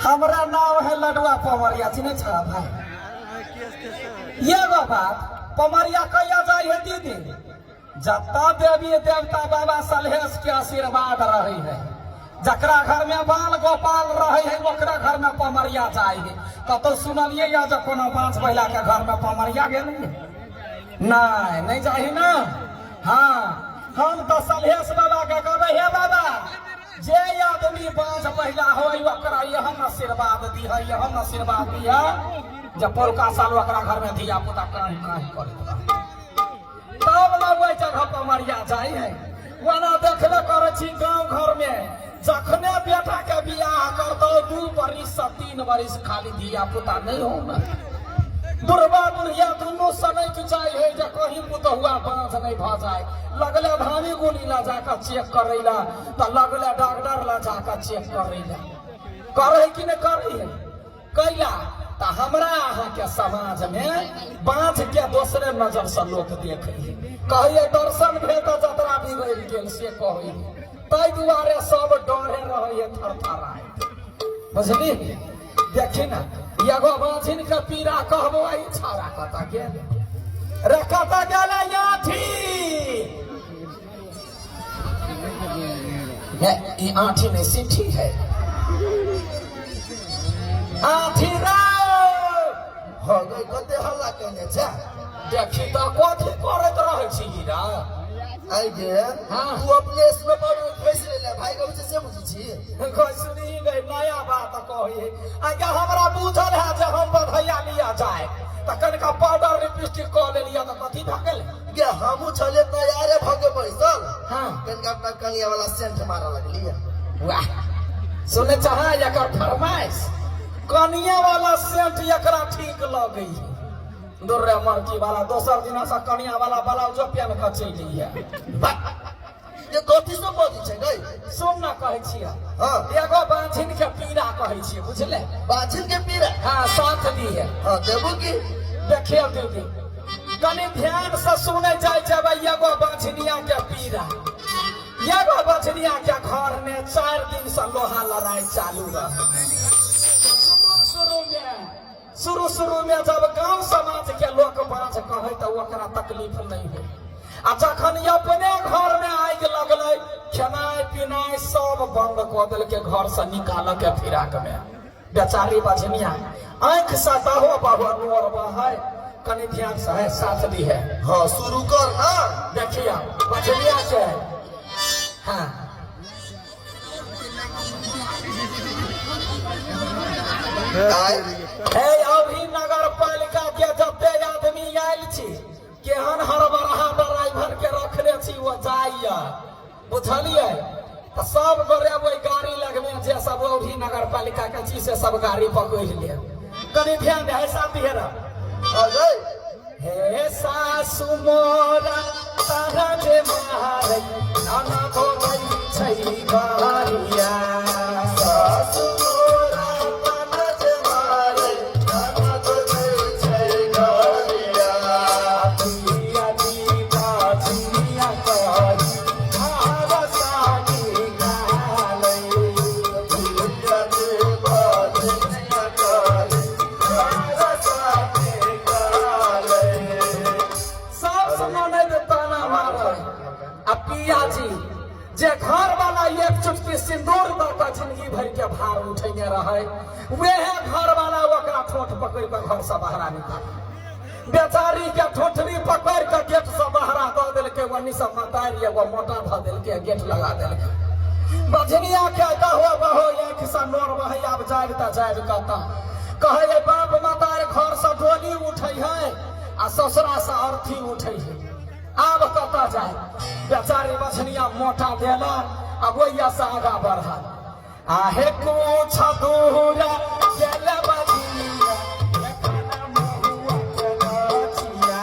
हमरा नाम है लडुआ पमरिया, चिन्है छह भाई? एगो बात, पमरिया कहिया जाइ है दीदी? जता देवी देवता बाबा सलहेश के आशीर्वाद रहे है, जकरा घर में बाल गोपाल रहे है ओकरा घर में पमरिया जाइ है। कतौ सुनलिए या जे कोनो बाँझ महिला के घर में पमरिया गेलै? नहीं, नहीं जाइ ना। हाँ, हम तऽ सलहेश बाबा के कहबै, हे बाबा, जे आदमी बाँझ महिला हो ओकरा एहन आशीर्वाद दिह, एहन आशीर्वाद दिह जे पौरका साल ओकरा घर में धिया पुता काहे काहे करैत रहै, तब ने ओहि जगह पर मरिया जाइ है। ओना देखबे करै छी गाँव घर में जखने बेटा के बियाह करतौ 2 बरिस से 3 बरिस खाली धिया पुता नहीं हो ना, बुढ़बा बुढ़िया दुनू सनक जाइ है जे कहीं पुतहुआ बाँझ नहीं भऽ जाए। लगले धामी गोली ला जाकर चेक करै ला, तऽ लगले डॉक्टर ला जाकर चेक करै ला। करै कि नहि करै है? कैला तऽ हमरा अहाँके समाज में बाँझ के दोसरे नजर से लोक देखै है, कहैए दर्शन भेल तऽ जतरा बिगड़ि गेल, से कहै है। ताहि दुआरे सब डरे रहै है थरथराइत, बुझली? देखी ना, एगो बाँझिन के पीड़ा कहबो, ई छाड़ा कतऽ गेल रे, कतऽ गेलै आँठी? हे, ई आँठी नहि सिट्ठी है, आँठी रे। हो गई, कते हल्ला केने छै? देखी तऽ कथी करैत रहै छी हीरा? आइ गे। हाँ। तू अपने स्नो पाउडर घसि लेले, भाई कहै छै से बुझै छी? सुनी गई, नया बात कही आज्ञा। हमरा बुझल है जे हम बधैया लिया जाए तऽ कनिका पाउडर लिपस्टिक कऽ लेलियै तऽ कथी भऽ गेलै? गे, हमहूँ छलियै तैयारे भऽ के बैसल। हाँ। कनिका अपना कनिया वाला सेंट मारऽ लगलियै। वाह, सुनै चाह एकर फरमाइश, कनिया वाला सेंट एकरा ठीक लगै है। दुर्रे मरकी वाला, दोसर दिना से कनिया वाला ब्लाउजो पेन कऽ चलि है। जे कथी सब बजै छै गई? सुन ना, कहै छियै। हाँ। एगो बाँझिन के पीड़ा कहै छियै, बुझले? बाँझिन के पीड़ा? हाँ, साथ दी है। हाँ, देबू की? देखियौ दीदी, कनि ध्यान से सुनै जाइ जेबै। एगो बाँझनिया के पीड़ा। एगो बाँझनिया के घर में 4 दिन से लोहा लड़ाई चालू रहे। शुरू शुरू में जब गांव समाज के लोक बाँझ कहै तऽ ओकरा तकलीफ नहीं होइ, आ जखन अपने घर में आगि लगलै, खेनाइ पिनाइ सब बंद कऽ देलकै, घर से निकालऽ के फिराक में। बेचारी बझनिया आँखि से दहो बहो नोर बहै। कनि ध्यान से है, साथ दी है। हाँ, शुरू कर ना। देखिए बझनिया के। हाँ, हे, अभी नगर पालिका के जते आदमी आयल छी, केहन हड़बड़हा ड्राइवर के रखने छी, ओ जाइया, बुझलियै? तऽ सब गोरे ओहि गाड़ी लगमे जे सब अभी नगर पालिका के छी से सब गाड़ी पकड़ि लेब। कनि ध्यान दे, साथ दिहे। हे सासु मोरा तारा जे मारै, नाना धोबै छै गारिया। सासु मोरा ताना जे मारै, नाना धोबै छै गारिया। पिया जी बाजिया करी हार सानी गालै। पिया जी बाजिया करी हार सानी गालै। सास ननैद ताना मारै आ पिया जी जे घर वाला एक चुटकी सिंदूर दऽ कऽ जिंदगी भरि के भार उठेने रहै, वएह घर वाला ओकरा ठोंठ पकड़ि कऽ घर से बाहरा निकाल, बेचारी के ठोठरी पकड़ि कऽ गेट से बाहरा दऽ देलकै। ओन्नी से मतारि एगो मोटा धऽ देलकै, गेट लगा देलकै। बझनिया के कहो बहो आँखि से नोर बहै। आब जायब तऽ जायब कतऽ? कहै बाप मतार घर से डोली उठै है आ ससुरा से अर्थी उठै है, आब कतऽ जाय? बेचारी बछनिया मोटा देला आ ओहिया से आगा बढ़ल। आहे कुछ दूरा गेल बजनिया, एखन महुआ के गाछिया।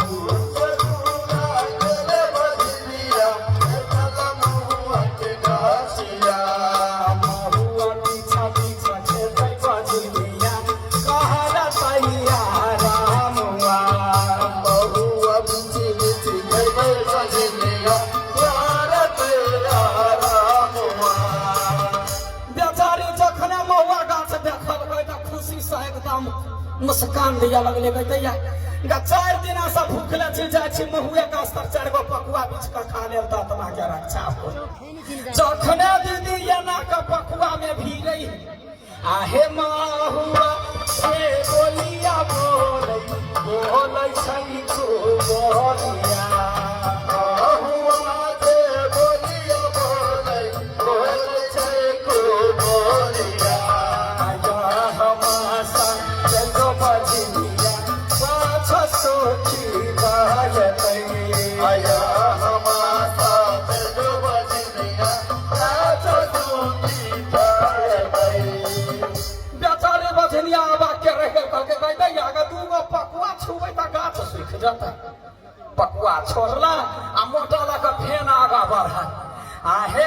कुछ दूरा गेल बजनिया, एखन महुआ के गाछिया। महुआ पीछा पीछा खेतै बजनिया, कहल तैया रामुआ। महुआ बिछि बिछि खेतै बजनिया, कहल तैया रामुआ। बेचारी जखने महुआ मुस्कान दिया लगले गई गा 4 दिन से भूखले छी, जाइ छी महुए गाछ तर 4 गो पकुआ बीछ के खा लेल त आत्मा के रक्षा हो। जखने दीदी एना के पकुआ में भीड़ै आहे महुआ से बोलिया बोलै बोलै छै को बोलिया। महुआ जे बोलिया बोलै बोलै छै को बोलिया। आया हमासा जगो बजनिया पाछ सोखी बाजतै। आया हमासा जो बजनिया नाच सुखी पायतै। बेचारे बजनिया आबा के रह गेल, कहलकै गै दैया गे 2 गो पकुआ छुबै त गाछ सुखि जेतै। पकुआ छोड़ला आ मोटा लऽ कऽ फेन आगा बढ़ल आहे।